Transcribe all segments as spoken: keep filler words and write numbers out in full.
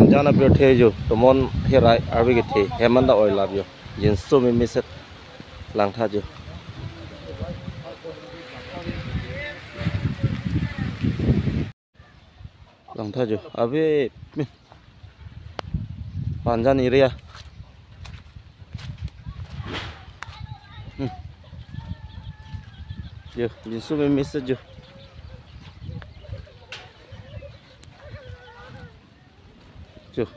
Jana pirthe jo, tomon herai arve kethe, hem an ta oilap jo. Jinso mimi set langtha jo. Langtha jo, ave, Panjan area. Hmm. Jo, jinso mimi set jo. Jo.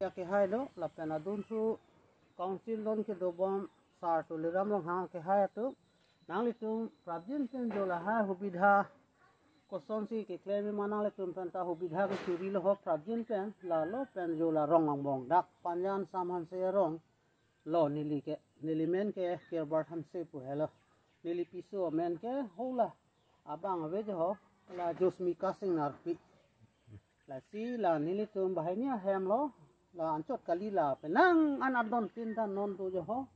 Akehai lo, lapen adunthu council along kedobom Sar Tuliram Ronghang akehai atum, nanglitum prapjin pen jo lahai hubidha kosonsi keklem ma, nanglitum pen ta hubidha kechuri lo ho, prapjin pen lalo pen jo la rong angbong, dak Panjan Sam Hanse arong lo, neli ke, neli men ke Kirbart Hanse pu helo. Neli piso amen ke hola abang ave jo ho, la Josmika Singnar pi. Lasi la nelitum banghini ahem lo, la anchot kali, la penang an adon tin ta non do jo ho.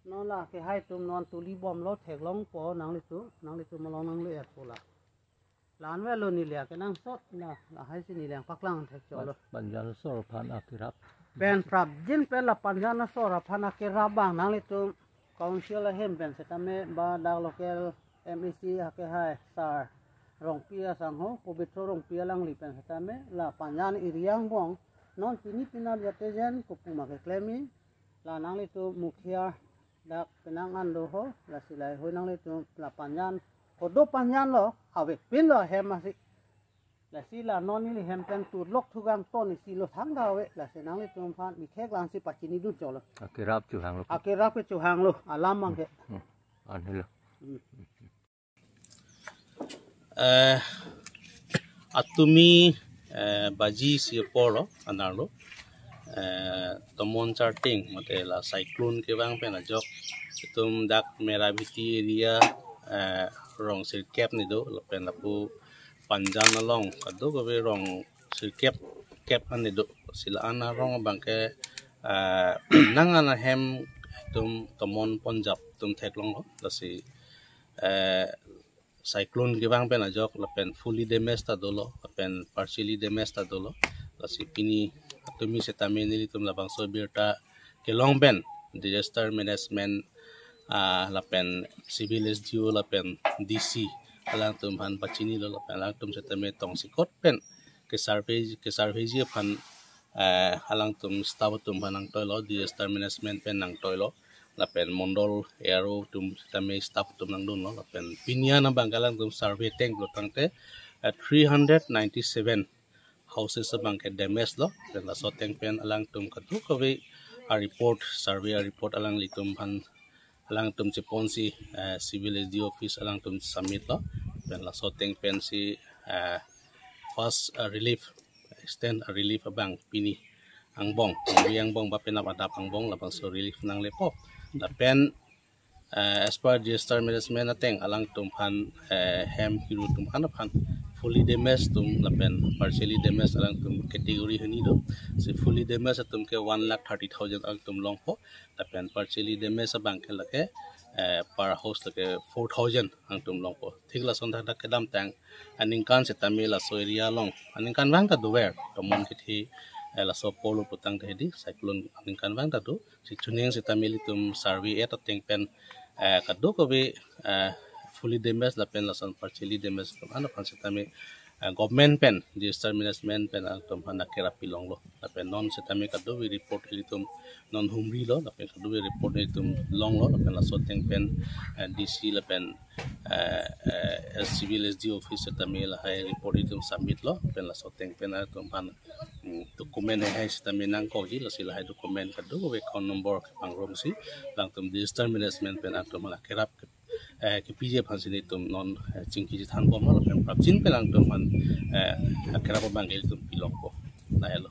Non la akehai atum non tuli bomlo, theklongpo nanglitum, nanglitum along nangli-etpo la. La-an avelo neli akenangsot, la, lahai si neli nangpaklang thekcholo. Pan-, Panjan asor aphan akerap. Pen prapjin pen la Panjan asor aphan akerap abang nanglitum council ahem pen setame ba dak local M A C akehai Sar Rongpi asangho, Pobitro Rongpi alangli pen setame la Panjan area angbong non pini pinap jate jen kopu ma keklem-i, la nanglitum Mukhia dak penang an do ho, lasi lahai nanglitum la Panjan, kodo Panjan lo, avepin lo hem asi. Lasi la non neli hem pen turlok thugang ton isi lo thangta ave, lasi nanglitum aphan mi khek langsi pachinidun cholo. Akerap chohanglo. Akerap ke chohanglo, alam abang ke. Hmm. An helo. Hmm. Eh, atumi, eh, baji isi apor lo, anerlo. Eh, tomon charting, mate la cyclone kevang pen ajok, itum dak Merabhiti area, eh, rong sirkep ni do, lapen lapu Panjan along kadokave rong sirkep kep an ni do. Lasi la-an arong abang ke, eh, nang an ahem itum tomon ponjap itum theklonglo. Lasi, eh, cyclone kevang pen ajok lapen fully damage ta dolo, lapen partially damage ta dolo. Lasi pini atumi setame nelitum labangso abirta kelong pen disaster management, ah, lapen civil S D O lapen D C alangtum aphan pachinilo, lapen alangtum setame tongsekot pen ke survey, ke survey ji aphan, eh, alangtum staff atum aphan nangtoilo, disaster management pen nangtoilo, lapen mondol A R O atum setame staff atum nangdunlo, lapen pini an abang ke alangtum survey ateng pulo tangte, eh, three hundred ninety-seven houses abang ke damage lo, lapen laso ateng pen alangtum kadokave a-report, survey a-report alanglitum aphan alangtum cheponsi, eh, civil S D O office alangtum submit lo, lapen laso ateng pensi, eh, first, eh, relief, extend relief abang pini angbong, pini angbong ba penap adap angbong labangso relief nanglepo. Lapen, eh, as per disaster management ateng alangtum aphan, eh, hem kiru atum aphan aphan fully damage atum lapen partially damage alangtum category hini do. Si fully damage atum ke one lakh thirty thousand alangtum longpo. Lapen partially damage abang ke lake, eh, per house lake four thousand alangtum longpo. Thik lason thakthak kedamtang aningkan setame laso area along aningkanvang ta dover, tomon kethe, eh, laso apor lo putangte hedi, cyclone aningkanvang ta do. Si chuning setame ilitum survey et ateng pen, eh, kadokave, eh, fully damage lapen lason partially damage atum an aphan setame, eh, government pen, disaster management pen alangtum aphan akerap pilonglo. Lapen non setame kadokave report ilitum non humrilo, lapen kadokave report ilitum longlo, lapen laso ateng pen, eh, D C lapen, eh, eh, civil S D O office setame lahai report ilitum submit lo, lapen laso ateng pen alangtum aphan, mm, document hai setame nangkokji, lasi lahai document kadokave account number kepangrumsi alangtum disaster management pen alangtum aphan akerap, eh, kepiji aphansi nelitum non, eh, chingki chethanbomlo, lapen prapjin pen alangtum aphan, eh, akerap abang ilitum pilongpo. Lahelo.